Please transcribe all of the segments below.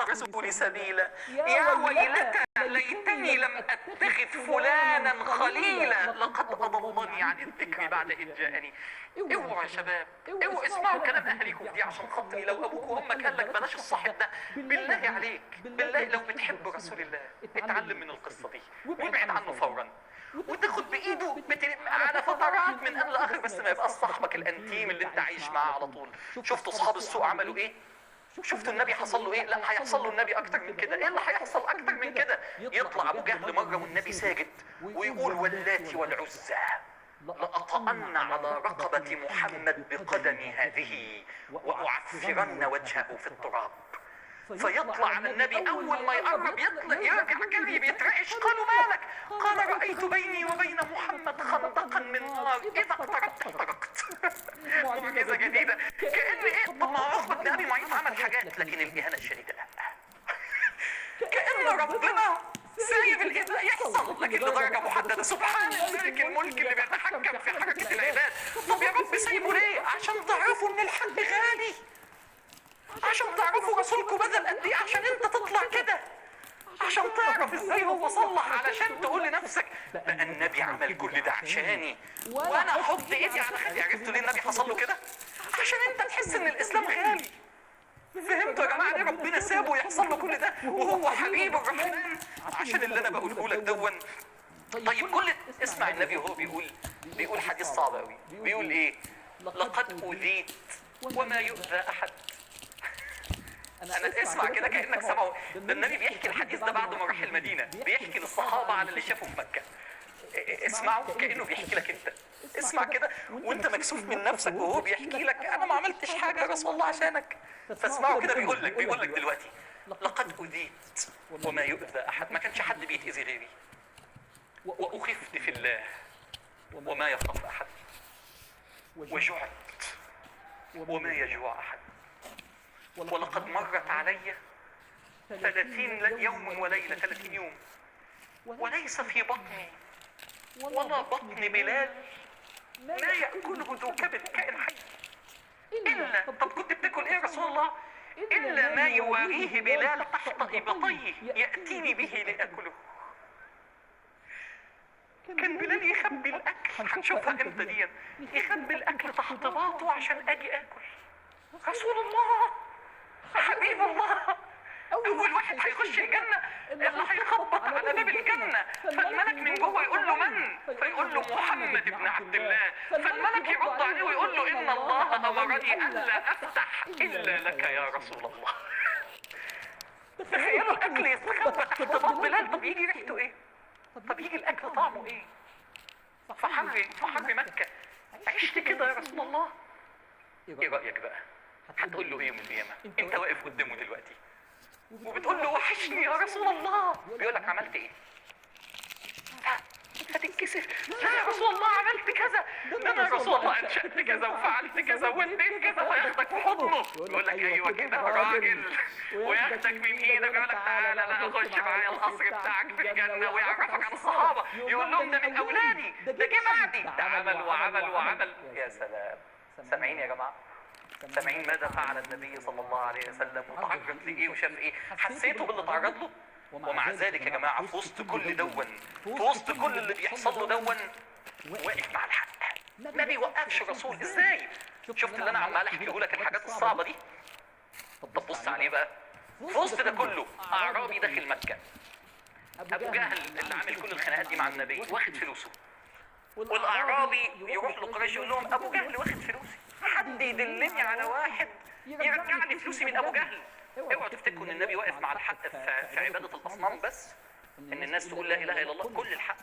الرسول سبيلا. يا ويلتى ليتني لم اتخذ فلانا خليلا لقد اضلني عن الذكر بعد اذ جاءني. اوعوا يا شباب، اوعوا اسمعوا كلام اهاليكم دي عشان خاطري. لو ابوك وامك قال لك بلاش الصاحب ده، بالله عليك، بالله لو بتحب رسول الله اتعلم من القصة دي وابعد عنه فورا، وتاخد بايده على فترات من ان لاخر، بس ما يبقاش صاحبك الانتيم اللي انت عايش معاه على طول. شفتوا اصحاب السوء عملوا ايه؟ شفتوا النبي حصل له ايه؟ لا، هيحصل له النبي اكتر من كده. ايه اللي هيحصل اكتر من كده؟ يطلع ابو جهل مرة والنبي ساجد ويقول واللات والعزى لأطأن على رقبة محمد بقدمي هذه وأعفرن وجهه في التراب. فيطلع على النبي، أول ما يقرب يطلع يرجع جري بيترعش. قالوا مالك؟ قال رأيت بيني وبين محمد خندقا من نار، إذا اقتربت احترقت. معجزة جديدة. كأن إيه؟ طب ما عقبة بن أبي معيط عمل حاجات، لكن الإهانة الشديدة لا. كأن ربنا سايب الإهانة يحصل، لكن لدرجة محددة. سبحان الملك الملك اللي بيتحكم في حركة العباد. طب يا رب سايبه ليه؟ عشان تعرفوا إن الحق غالي، عشان تعرفوا رسولكم بذل قد ايه عشان انت تطلع كده، عشان تعرف ازاي هو صلح، علشان تقول لنفسك بقى النبي عمل كل ده عشاني وانا احط ايدي على خدي. عرفتوا ليه النبي حصل له كده؟ عشان انت تحس ان الاسلام غالي. فهمتوا يا جماعة ليه ربنا سابه يحصل له كل ده وهو حبيب الرحمن؟ عشان اللي انا بقوله لك دون. طيب كل اسمع النبي وهو بيقول حديث صعب قوي. بيقول ايه؟ لقد اوذيت وما يؤذى احد. انا اسمع كده كانك سامعه. ده النبي بيحكي الحديث ده بعد ما راح المدينة، بيحكي للصحابة على اللي شافه في مكة. اسمعه كانه بيحكي لك انت. اسمع كده وانت مكسوف من نفسك وهو بيحكي لك انا ما عملتش حاجة يا رسول الله عشانك. فاسمعه كده، بيقول لك دلوقتي لقد اذيت وما يؤذى احد، ما كانش حد بيتاذي غيري، واخفت في الله وما يخاف احد، وجعت وما يجوع احد، ولقد مرت علي 30 يوم وليلة، 30 يوم، وليس في بطني ولا بطن بلال ما يأكله ذو كبد كائن حي إلا. طب كنت بتاكل إيه يا رسول الله؟ إلا ما يواريه بلال تحت إبطيه يأتيني به لأكله. كان بلال يخبي الأكل، هنشوفها إمتى دي، يخبي الأكل تحت باطه عشان أجي آكل. رسول الله حبيب الله، أول واحد هيخش الجنة اللي هيخبط على باب الجنة، فالملك من جوه يقول له من؟ فيقول له محمد بن عبد الله. فالملك يرد عليه ويقول له إن الله أمرني ألا أفتح إلا لك يا رسول الله. تخيلوا الأكل يستخبى تحت باط بلال، طب يجي ريحته إيه؟ طب يجي الأكل طعمه إيه؟ في حر مكة عشت كده يا رسول الله. إيه رأيك بقى؟ هتقول له إيه يوم القيامة؟ أنت واقف قدامه دلوقتي وبتقول له وحشني يا رسول الله، بيقول لك عملت ايه؟ فتتكسف، لا يا رسول الله عملت كذا، ده انا يا رسول الله انشأت كذا وفعلت كذا ووديت كذا. وياخدك في حضنه يقول لك ايوه كده راجل، وياخدك من ايدك ويقول لك تعالى لا اخش معايا القصر بتاعك في الجنة، ويعرفك على الصحابة يقول لهم ده من اولادي، ده جه بعدي، ده عمل وعمل وعمل. يا سلام. سامعين يا جماعة؟ سامعين ماذا فعل النبي صلى الله عليه وسلم وتعرض لإيه وشاف إيه؟ حسيتوا باللي تعرض له؟ ومع ذلك يا جماعة في وسط كل دون، في وسط كل اللي بيحصل له دون، واقف مع الحق، ما بيوقفش الرسول. إزاي؟ شفت اللي أنا عمال أحكيه لك الحاجات الصعبة دي؟ طب بص عليه بقى في وسط ده كله، أعرابي داخل مكة، أبو جهل اللي عامل كل الخناقات دي مع النبي واخد فلوسه، والأعرابي يروح لقريش يقول لهم أبو جهل واخد فلوسي، حد يدلني على واحد يرجع لي فلوسي من أبو جهل. اوعوا تفتكروا ان النبي واقف مع الحق في عبادة الأصنام بس، ان الناس تقول لا إله إلا الله، كل الحق.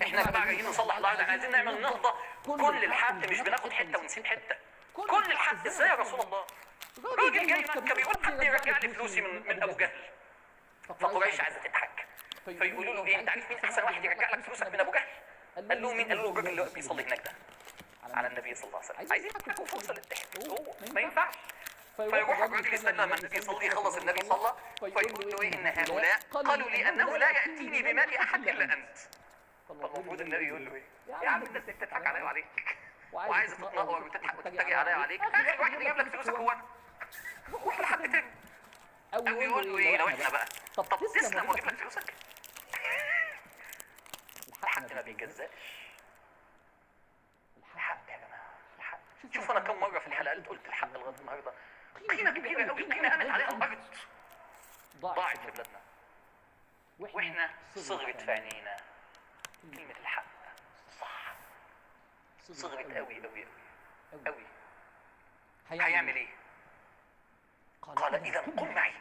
احنا يا جماعة جايين نصلح الأرض، احنا عايزين نعمل نهضة، كل الحق، مش بناخد حتة ونسيب حتة، كل الحق. ازاي يا رسول الله؟ راجل جاي مكة بيقول حد يرجع لي فلوسي من أبو جهل. فقريش عايزة تضحك، فيقولوا له ايه، انت عارف مين أحسن واحد يرجع لك فلوسك من أبو جهل؟ قال له مين؟ قال له الراجل اللي بيصلي هناك ده على النبي صلى الله عليه وسلم. عايزين يضحكوا فرصة للضحك، هو ما ينفعش. فيروح الراجل يستنى لما النبي يصلي، يخلص النبي صلى، فيقول له ايه، ان هؤلاء قالوا لي انه لا ياتيني بمال احد الا انت. فالمفروض النبي يقول له ايه؟ يا عم الناس بتضحك عليا وعليك، وعايزه تتنقر وتضحك وتتريق عليا وعليك، اخر واحد يجيب لك فلوسك هو انا، روح لحد تاني. او يقول له ايه لو احنا بقى؟ طب تسلم واجيب لك فلوسك. الحق ما بيتجزاش. الحق يا جماعة، الحق. شوفوا انا كم مرة في الحلقات قلت الحق لغاية النهارده. قيمة كبيرة قوي، قيمة قامت عليها الارض، ضاعت في بلادنا، واحنا صغرت في عينينا كلمة الحق. صح، صغرت قوي قوي قوي. هيعمل ايه؟ قال اذا قم معي.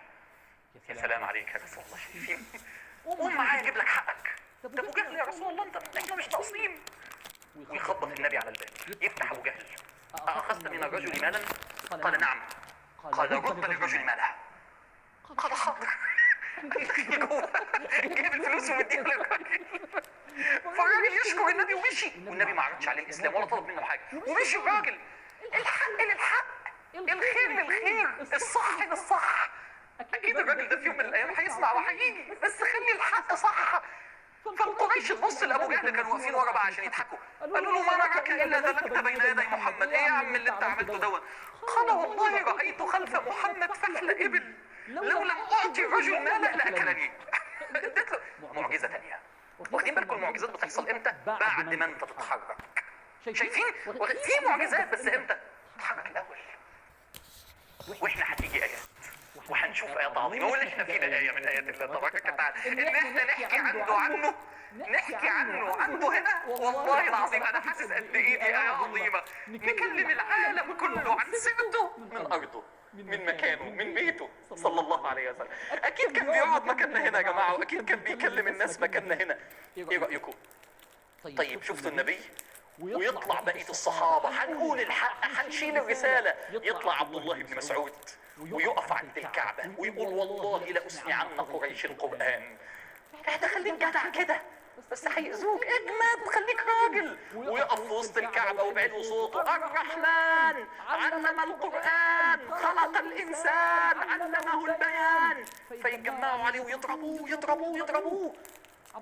يا سلام عليك يا رسول الله، شايفين؟ قوم معايا اجيب لك حقك. ده ابو جهل يا رسول الله، انت احنا مش ناقصين. ويخبط النبي على الباب، يفتح ابو جهل. أأخذت من الرجل مالا؟ قال نعم. قال رد للرجل ماله. قال حاضر. جايب الفلوس ومديها للراجل. فالراجل يشكر النبي ومشي، والنبي ما عرضش عليه الاسلام ولا طلب منه حاجة، ومشي الراجل. الحق للحق، الخير للخير، الصح للصح. اكيد الراجل ده في يوم من الايام هيسمع وهيجي، بس خلي الحق صح. فالقريش تبص لابو جهل، كانوا واقفين ورا بقى عشان يضحكوا، قالوا له ما نراك الا ذلكت بين يدي محمد، ايه يا عم اللي انت عملته دوت؟ قال والله رايت خلف محمد فحل ابل، لو لم اعطي الرجل ماله لاكلني. اديت له معجزه ثانية. واخدين بالكم المعجزات بتحصل امتى؟ بعد ما انت تتحرك. شايفين؟ في معجزات بس امتى؟ تتحرك الاول. واحنا هتيجي ايات وهنشوف ايات عظيمة، واللي احنا فينا ايه من ايات الله تبارك وتعالى، ان احنا نحكي عنده عنه، نحكي عنه عنده هنا. والله العظيم انا حاسس قد ايه دي ايه عظيمة. نكلم العالم كله عن سيرته من ارضه، من مكانه، من بيته، صلى الله عليه وسلم. اكيد كان بيقعد مكاننا هنا يا جماعة، واكيد كان بيكلم الناس مكاننا هنا. ايه رايكم؟ طيب شفتوا النبي ويطلع بقية الصحابة، هنقول الحق، هنشيل الرسالة. يطلع عبد الله بن مسعود ويقف عند الكعبة ويقول والله لأسمعن قريش القرآن. لا خليك جدع كده، بس هيأذوك، اجمد، خليك راجل. ويقف في وسط الكعبة وبعلو صوته، الرحمن علم القرآن، خلق الإنسان، علمه البيان. فيتجمعوا عليه ويضربوه يضربوه يضربوه.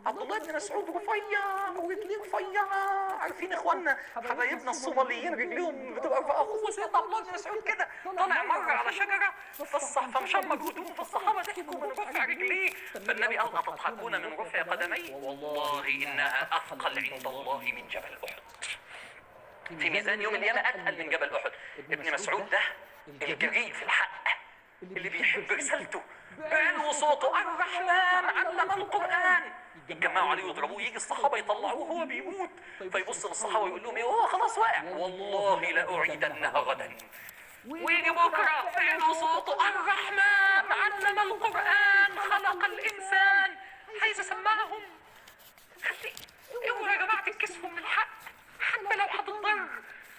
عبد الله بن مسعود رفيع ورجليه رفيعة، عارفين اخواننا حبايبنا الصوماليين رجليهم بتبقى رفيعة. هو سيدنا عبد الله بن مسعود كده طلع مرة على شجرة فمشمر هدومه، فالصحابة ضحكوا من رفع رجليه. فالنبي قال أتضحكون من رفع قدمي؟ والله انها اثقل عند الله من جبل احد. في ميزان يوم القيامة اتقل من جبل احد. ابن مسعود ده الجريء في الحق، اللي بيحب رسالته، بعلو صوته، الرحمن علم القرآن. يتجمعوا عليه ويضربوه، يجي الصحابة يطلعوه وهو بيموت، فيبص للصحابة ويقول لهم ايه؟ هو خلاص واقع، والله لأعيدنها غدا. ويجي بكرة بعلو صوته، الرحمن علم القرآن، خلق الإنسان. عايز أسمعهم، خلي اوعوا يا جماعة تتكسفوا من الحق حتى لو هتضطر.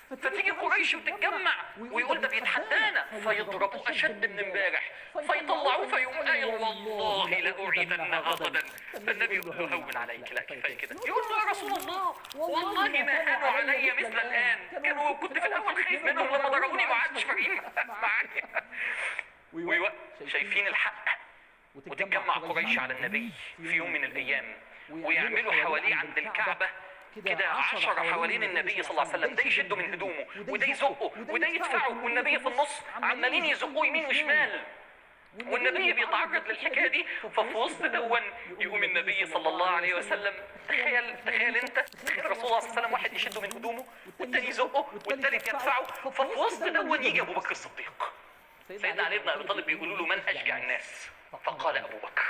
فتيجي قريش وتتجمع ويقول ده بيتحدانا، فيضربوه اشد من امبارح، فيطلعوه فيقوم قايل والله لاعيدنها غدا. فالنبي يقول له هون عليك، لا كفاية كده. يقول له يا رسول الله والله ما هانوا علي مثل الان، كانوا كنت في الاول خايف منهم، لما ضربوني ما عادش فارقين معايا. شايفين الحق؟ وتتجمع قريش على النبي في يوم من الايام ويعملوا حواليه عند الكعبة كده 10 حوالين النبي صلى الله عليه وسلم، ده يشده من هدومه وده يزقه وده يدفعه، والنبي في النص عمالين يزقوه يمين وشمال، والنبي بيتعرض للحكايه دي. ففي وسط دون يقوم النبي صلى الله عليه وسلم، تخيل تخيل انت، تخيل الرسول صلى الله عليه وسلم واحد يشده من هدومه والتاني يزقه والتالت يدفعه، ففي وسط دون يجي ابو بكر الصديق. سيدنا علي بن ابي طالب بيقولوا له من اشجع الناس؟ فقال ابو بكر.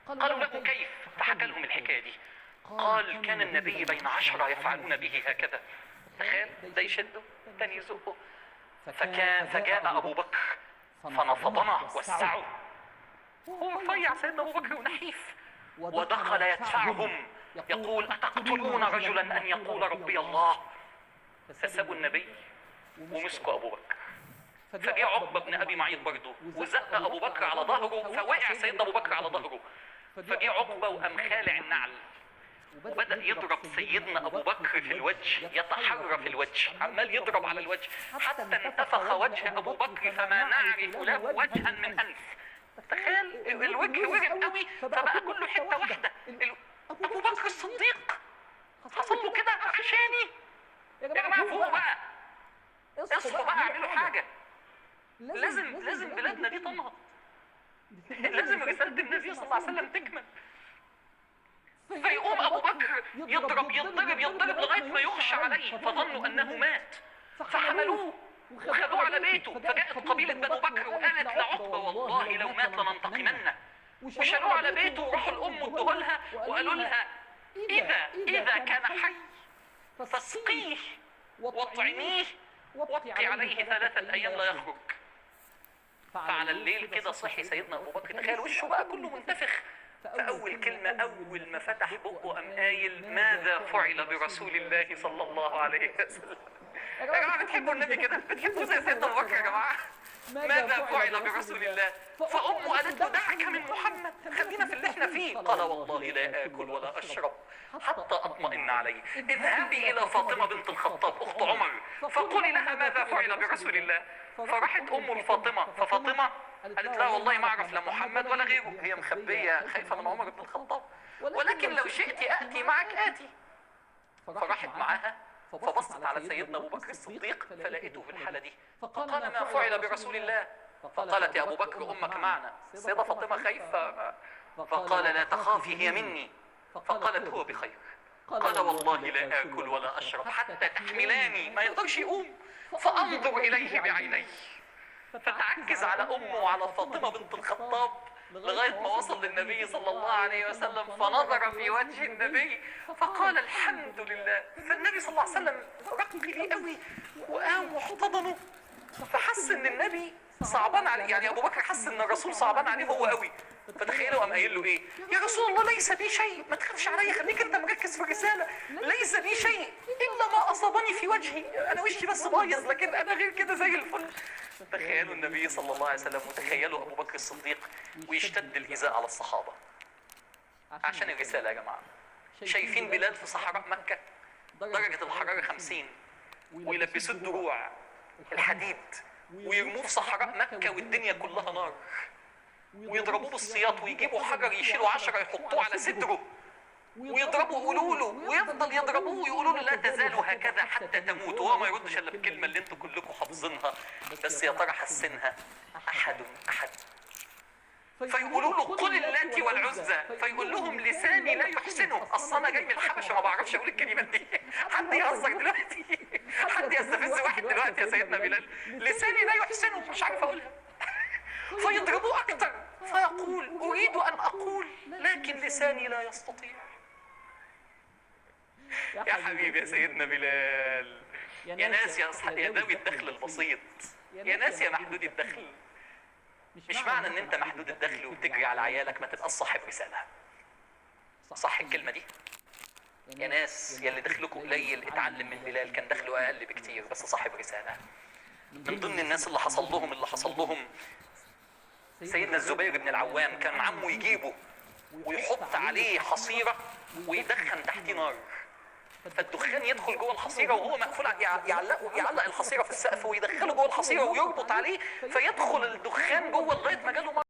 قالوا له كيف؟ فحكى لهم الحكاية دي. قال كان النبي بين 10 يفعلون به هكذا. تخيل، ده يشده الثاني يزقه. فجاء أبو بكر فنفضنا وسعه، هو رفيع سيدنا أبو بكر ونحيف، ودخل يدفعهم يقول أتقتلون رجلا أن يقول ربي الله؟ فسابوا النبي ومسكوا أبو بكر. فجاء عقبة بن أبي معيط برضه وزق أبو بكر على ظهره، فوقع سيدنا أبو بكر على ظهره. فجاء عقبة وقام خالع النعل وبدأ يضرب سيدنا أبو بكر في الوجه، يتحرى في الوجه، عمال يضرب على الوجه حتى انتفخ وجه أبو بكر فما نعرف له وجها من أنف. تخيل الوجه ورم قوي فبقى كله حتة واحدة. أبو بكر الصديق حصل له كده عشاني يا جماعة؟ فوق بقى، اصحوا بقى، اعملوا حاجة. لازم بلادنا دي تنهض. لازم رسالة النبي صلى الله عليه وسلم تكمل. فيقوم أبو بكر يضرب يضرب يضرب لغاية ما يغشى عليه، فظنوا أنه مات، فحملوه وخدوه على بيته. فجاءت قبيلة بنو بكر وقالت لعقبة والله لو مات لننتقمنه، وشالوه على بيته وراحوا لأمه ادوه لها وقالوا لها إذا كان حي فاسقيه واطعميه وابقي عليه 3 أيام لا يخرج. فعلى الليل كده صحي سيدنا أبو بكر، تخيل وشه بقى كله منتفخ. فأول كلمة أول ما فتح بقه قام قايل ماذا فعل برسول الله صلى الله عليه وسلم. يا جماعة بتحبوا النبي كده؟ بتحبوا زي سيدنا أبو بكر يا جماعة؟ ماذا فعل برسول الله؟ فأمه قالت له دعك من محمد، خلينا في اللي احنا فيه. قال والله لا آكل ولا أشرب حتى أطمئن عليه. اذهبي إلى فاطمة بنت الخطاب أخت عمر فقولي لها ماذا فعل برسول الله. فراحت أمه لفاطمة، ففاطمة قالت لها والله ما أعرف لا محمد ولا غيره، هي مخبية خايفة من عمر بن الخطاب، ولكن لو شئت أأتي معك آتي. فراحت معاها، فبصت على سيدنا أبو بكر الصديق فلقيته في الحالة دي، فقال ما فعل برسول الله؟ فقالت يا أبو بكر أمك معنا. السيدة فاطمة خايفة، فقال لا تخافي هي مني. فقالت هو بخير. قال والله لا آكل ولا أشرب حتى تحملاني، ما يقدرش يقوم، فأنظر إليه بعيني. فتعكز على أمه وعلى فاطمة بنت الخطاب لغاية ما وصل للنبي صلى الله عليه وسلم، فنظر في وجه النبي فقال الحمد لله. فالنبي صلى الله عليه وسلم رق لي قوي وقام واحتضنه، فحس ان النبي صعبان عليه، يعني ابو بكر حس ان الرسول صعبان عليه هو قوي. فتخيلوا قام قايل له ايه؟ يا رسول الله ليس بي شيء، ما تخافش عليا، خليك انت مركز في الرسالة، ليس بي شيء الا ما اصابني في وجهي، انا وشي بس بايظ لكن انا غير كده زي الفل. تخيلوا النبي صلى الله عليه وسلم وتخيلوا ابو بكر الصديق ويشتد الإزاء على الصحابة عشان الرسالة. يا جماعة شايفين بلاد في صحراء مكة درجه الحرارة 50 ويلبسوا الدروع الحديد ويرموه في صحراء مكة والدنيا كلها نار، ويضربوه بالسياط ويجيبوا حجر يشيلوا 10 يحطوه على صدره ويضربوا يقولوا له، ويفضل يضربوه ويقولوا له لا تزال هكذا حتى تموت، وهو ما يردش الا بالكلمة اللي انتوا كلكم حافظينها، بس يا ترى حسنها احد احد؟ فيقولوا له قل اللات والعزى، فيقول لهم لساني لا يحسنه، اصل انا جاي من الحبشة ما بعرفش اقول الكلمات دي. حد يهزر دلوقتي؟ حد يستفز واحد دلوقتي يا سيدنا بلال؟ لساني لا يحسنه، مش عارف اقولها. فيضربوه اكتر فيقول اريد ان اقول لكن لساني لا يستطيع. يا حبيبي يا سيدنا بلال، يا ناس يا ذوي الدخل البسيط، يا ناس يا محدود الدخل، مش معنى ان انت محدود الدخل وبتجري على عيالك ما تبقاش صاحب رسالة. صح الكلمة دي؟ يا ناس يا اللي دخلكم قليل اتعلم من بلال، كان دخله اقل بكتير بس صاحب رسالة. من ضمن الناس اللي حصل لهم اللي حصل لهم سيدنا الزبير بن العوام، كان عمه يجيبه ويحط عليه حصيرة ويدخن تحتيه نار، فالدخان يدخل جوه الحصيرة وهو مقفول، يعلق الحصيرة في السقف ويدخله جوه الحصيرة ويربط عليه، فيدخل الدخان جوه لغاية ما جاله